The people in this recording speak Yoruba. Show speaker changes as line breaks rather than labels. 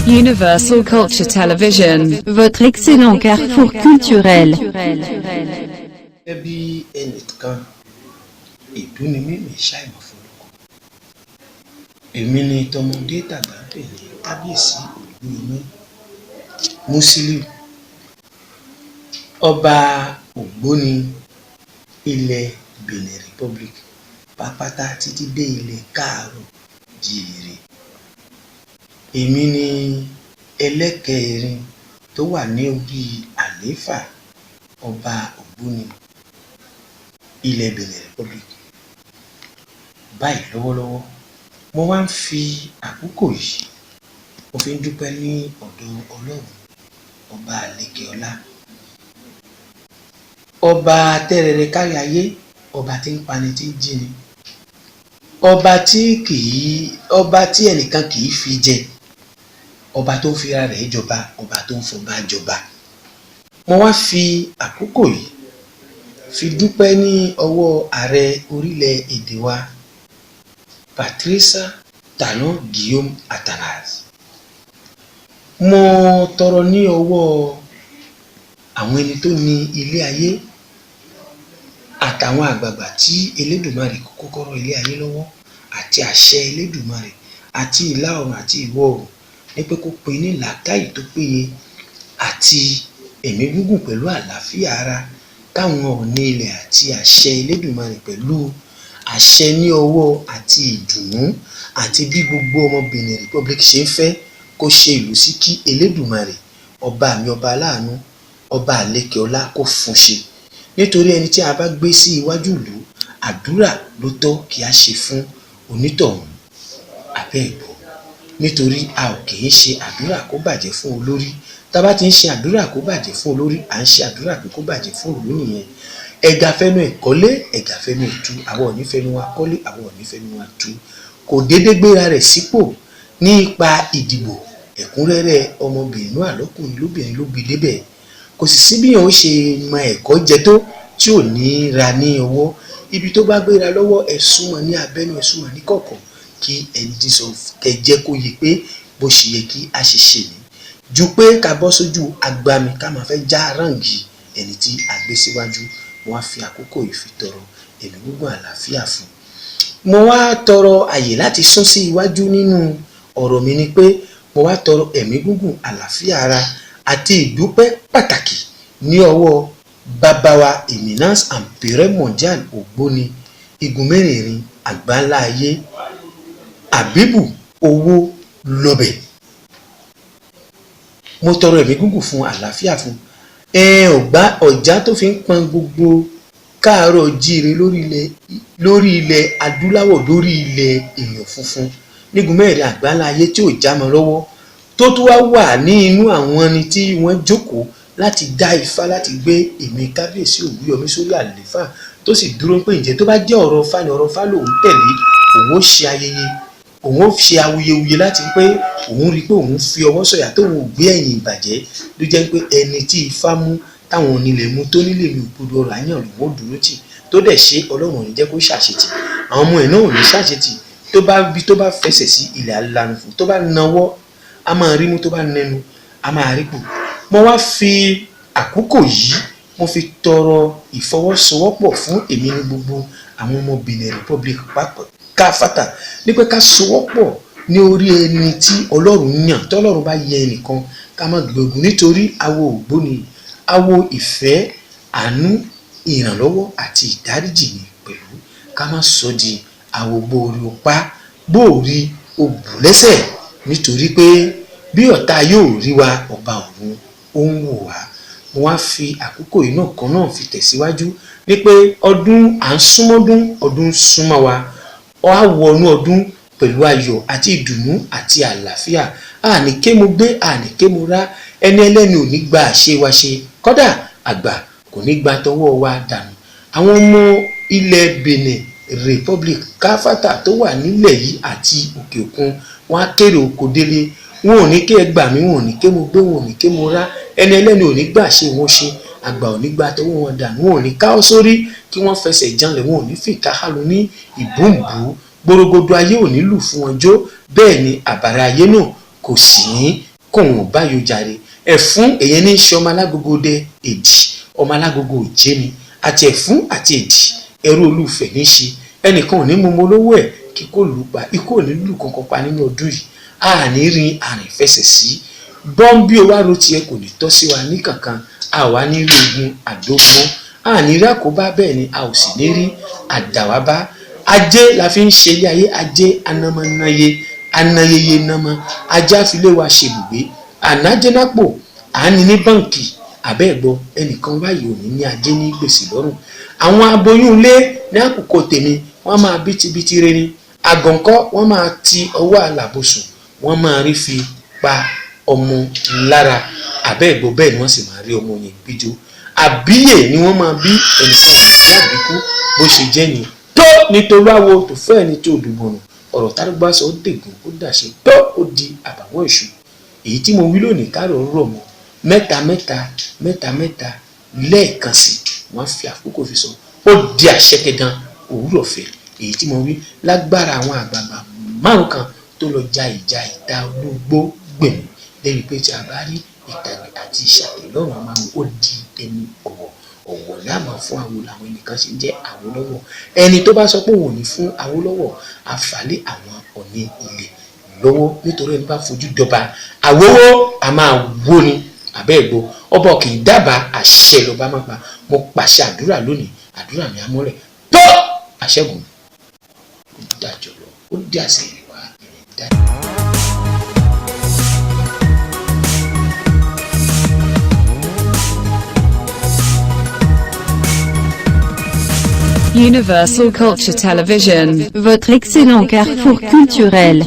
Universal Culture Television.
Votre excellent carrefour culturel.
Gẹ́gẹ́ bí ẹnìkan, ìdú ni mí, mi ṣàìmọ̀ fọlọ́kọ. Èmi ni tọmọdé tàgbà ń pè ní Kábíyèsí Ògúnyẹmí Musiliu, ọba Ògbóni ilẹ̀ Benin Republic pápátá títí dé ilẹ̀ Káàárọ̀ Jíire. Èmi ni ẹlẹ́kẹ̀rin tó wà ní orí àlééfà ọba Ògbóni ilẹ̀ Benin Republic báyìí lọ́wọ́lọ́wọ́. Mo wá ń fi àkókò yìí, mo fi ń dúpẹ́ ní ọ̀dọ̀ Ọlọ́run Ọba àlékè ọlá, ọba tẹ́rẹrẹ kárí ayé, ọba tí ń pani tí ń jíni, ọba tí kìí, ọba tí ẹnìkan kìí fi jẹ, ọba tó ń fira rẹ̀ jọba, ọba tó ń fọba jọba. Mo wá fi àkókò yìí fi dúpẹ́ ní ọwọ́ ààrẹ orílẹ̀-èdè wa, Patrice Talon Guillaume Athanase. Mo tọrọ ní ọwọ́ àwọn ẹni tó ní ilé ayé àtàwọn àgbààgbà tí Elédùmarè kó kọ́kọ́rọ́ ilé ayé lọ́wọ́, àti àṣẹ Elédùmarè àti ìlà oòrùn àti ìwọ̀ oòrùn, ní pé kó pe ní làákàyè tó péye àti ẹ̀mí gígùn pẹ̀lú àlàáfíà ara, káwọn Ọ̀ọ̀ni ilẹ̀ àti àṣẹ Elédùmarè pẹ̀lú àṣẹ ní ọwọ́ àti ìdùnnú àti bí gbogbo ọmọ Benin Republic ṣe ń fẹ́ kó ṣe ìlú sí, kí Elédùmarè ọba mi, ọba aláàánú, ọba àlékè ọlá, kó fún ṣe. Nítorí ẹni tí a bá gbé sí iwájú ìlú, àdúrà ló tọ́ kí a ṣe fún onítọ̀hún abẹ́ ẹ̀gbọ́, nítorí a ò kì í ṣe àdúrà kó bàjẹ́ fún olórí. Tá a bá ti ń ṣe àdúrà kó bàjẹ́ fún olórí, à ń ṣe àdúrà pé kó bàjẹ́ fún ìlú nìyẹn. Ẹ̀gà fẹnu ẹ̀ kọ́lé, ẹ̀gà fẹnu ẹ̀ tú. Àwọn ò ní fẹnu wa kọ́lé, àwọn ò ní fẹnu wa tú. Kò déédé gbéra rẹ̀ sípò nípa ìdìbò ẹ̀kúnrẹ́rẹ́ ọmọbìnrin náà, lọ́kùnrin lóbìnrin ló gbé débẹ̀. Kò sì sí bí yẹn ó ṣe mọ ẹ̀kọ́ jẹ tó tí ò ní ra ní ọwọ́. Ibi tó bá gbéra lọ́wọ́, ẹ súnmọ́ ní abẹ́nú, ẹ súnmọ́ ní kọ̀kọ̀, kí ẹ sọ kẹ jẹ́ kó yé pé bó ṣe yẹ kí a ṣe ṣe ní ju pé ká bọ́ sójú agbami ká máa fẹ́ já ráǹgì ẹni tí a gbé síwájú. Mo wá fi àkókò yìí fi tọrọ ẹ̀mí gígùn, àlàáfíà fún. Mo wá tọrọ àyè láti sún sí iwájú nínú ọ̀rọ̀ mi ni pé mo wá tọrọ ẹ̀mí gígùn, àlàáfíà ara àti ìdúpẹ́ pàtàkì ní ọwọ́ bàbá wa, Eminence Empereur Mondial Ògbóni igun mẹ́rẹ̀ẹ̀rin àgbáńlá ayé, Àbíbù Owó Lọ́bẹ̀. Mo tọrọ ẹ̀mí gígùn fún, àlàáfíà fún ẹ, ọ̀gbá ọ̀já tó fi ń pọn gbogbo káàárọ̀ jíire lórí ilẹ̀ adúláwọ̀, lórí ilẹ̀ èèyàn funfun nígun mẹ́rin àgbáńlá ayé tí ò já mọ́ lọ́wọ́, tó tún wá wà ní inú àwọn ẹni tí wọ́n jókòó láti dá ifá, láti gbé èmi Kábíyèsí Ògúnyọmí sórí àlééfà, tó sì dúró pé ǹjẹ́ tó bá jẹ́ ọ̀rọ̀ Ifá ni, ọ̀rọ̀ Ifá lòun tẹ̀lé. Òun ó ṣe ayẹyẹ, òun ó ṣe awuyewuye láti pé òun rí i pé òun fi ọwọ́ sọ̀yà tóun ò gbé ẹ̀yìn ìbàjẹ́, ló jẹ́ pé ẹni tí ifá mú, táwọn onílẹ̀ mú, tó nílé mi ò gbọdọ̀ ọ̀rọ̀ àyàn, lòun ó dúró tì, tó dẹ̀ ṣe. Ọlọ́run ò ní jẹ́ kó ṣàṣetì, àwọn ọmọ ẹ̀ náà ò ní ṣàṣetì. Tó bá bí tó bá fẹsẹ̀ sí ilẹ̀, alanu fún. Tó bá nawọ́, a máa rí mú. Tó bá nẹnu, a máa rí pò. Mo wá fi àkókò yìí, mo fi tọrọ ìfọwọ́sowọ́pọ̀ fún èmi ní gbogbo àwọn ọmọ Benin Republic papọ̀ káfàtà, ní pé ká sowọ́pọ̀ ní orí ẹni tí Ọlọ́run yàn. Tí Ọlọ́run bá yẹ ẹnìkan, ká má gbógun, nítorí awo Ògbóni, awo ìfẹ́, àánú, ìrànlọ́wọ́ àti ìdáríjì ni pẹ̀lú. Ká má sọ di awo gbóòrí opá gbóòrí òbù lẹ́sẹ̀, nítorí pé bí ọ̀tá yóò rí wa, ọba ọ̀run ó ń wò wá. Mo wá fi àkókò yìí náà kan náà fi tẹ̀síwájú ní pé ọdún à ń súnmọ́dún, ọdún ń súnmọ́ wa. Á wọnú ọdún pẹ̀lú ayọ̀ àti ìdùnnú àti àlàáfíà. Àní ké mo gbé, àní ké mo rá. Ẹni ẹlẹ́ni ò ní gba àṣẹ wa ṣe, kódà àgbà kò ní gba tọwọ́ wa dànù. Àwọn ọmọ ilẹ̀ Benin Republic káfátà tó wà nílẹ̀ yìí àti òkè òkun, wọn á kéré oko délé. Wọn ò ní kí ẹ gbà mí, wọn ò ní ké mo gbé, wọn ò ní ké mo rá. Ẹni ẹlẹ́ni ò ní gbà ṣe wọn ṣe, àgbà ò ní gba tọwọ́ wọn dànù. Wọn ò ní káwọ́ sórí kí wọ́n fẹsẹ̀ janlẹ̀, wọn ò ní fìkà hálu ní ìbúǹbù. Gbòrògbòdò ayé ò ní lù fún wọn jó, bẹ́ẹ̀ ni àbàrà ayé náà kò sì ní Kò wọ́n báyò jàre. Ẹ̀fún èyí ní í ṣe ọmọ alágogo dẹ èdì, ọmọ alágogo òjé ni. Àti ẹ̀fún àti èdì, ẹrú olúfẹ̀ ní í ṣe. Ẹnìkan ò ní mú ọmọ olówó ẹ̀ kí kò lù pa, ikú ò ní lù kankan pa nínú ọdún yìí. A ní rin àrìn fẹsẹ̀ sí bọ́ńbí o wá ro tiẹ̀, kò ní tọ́ sí wa ní kankan. A wà ní rí ogun àdógún, a ní rí àkóbá, bẹ́ẹ̀ ni a ò sì ní rí àdàwábá. Ajé la fi ń ṣe ilé ayé. Ajé anamọ́náyé anayeye namọ. Ajé àfilé wa ṣèbùgbé ànájẹ́nápò àání ní báǹkì àbẹ́ẹ̀gbọ́. Ẹnìkan báyìí ò ní ní ajé ní gbèsè lọ́rùn. Àwọn aboyún ilé ní àkókò tèmi, wọ́n máa bítíbitì rere. Àgànkọ́ wọ́n máa ti ọwọ́ àlàbòsùn, wọ́n máa rí fi pa ọmọ lára àbẹ́ẹ̀gbọ́. Bẹ́ẹ̀ ni wọ́n sì máa rí ọmọ yẹn bíjó. Àbíyè ni wọ́n máa bí. Ẹnìkan ò ní àbíkú. Bó ṣe jẹ́ ni tó nítorí àwo tó fẹ́ ẹni tó dùgbọ̀nù ọ̀rọ̀ tárúgbà sọ, ó dègùn, ó dàṣe tó, ó di àbàwọ́n èṣù. Èyí tí mo wí lónìí, kárò ń rọ̀ mọ́ mẹ́ta mẹ́ta mẹ́ta mẹ́ta lẹ́ẹ̀kan sí. Wọ́n fi àkókò fi sọ, ó di àṣẹ kẹgan òwúrọ̀ fẹ́. Èyí tí mo wí, lágbára àwọn àgbààgbà márùn kan tó lọ ja ìjà ìta ológbó gbèmí débi pé tí a bá rí ìtàgé àti ìṣàkè lọ́rùn àmàwò, ó di ẹni ọ̀wọ̀ ọ̀wọ̀ láàmú fún àwo làwọn ẹnìkan ṣe ń jẹ́ Awólọ́wọ̀. Ẹni tó bá sọ pé òun ò ní fún Awólọ́wọ̀, àfàlẹ́ àwọn ọ̀ní ilẹ̀ lọ́wọ́, nítorí ẹni bá fojú dọba àwòwò a máa wó ni àbẹ́ẹ̀gbọ́. Ọba kì í dábàá àṣẹ lọ́ba má pa. Mo pàṣẹ àdúrà lónìí, àdúrà mi amúlẹ̀ tó àṣẹgùn, ó dájọ́ lọ, ó dé àṣẹ ìwà ìrìn dájú.
Universal Culture Television.
Votre excellent carrefour culturel.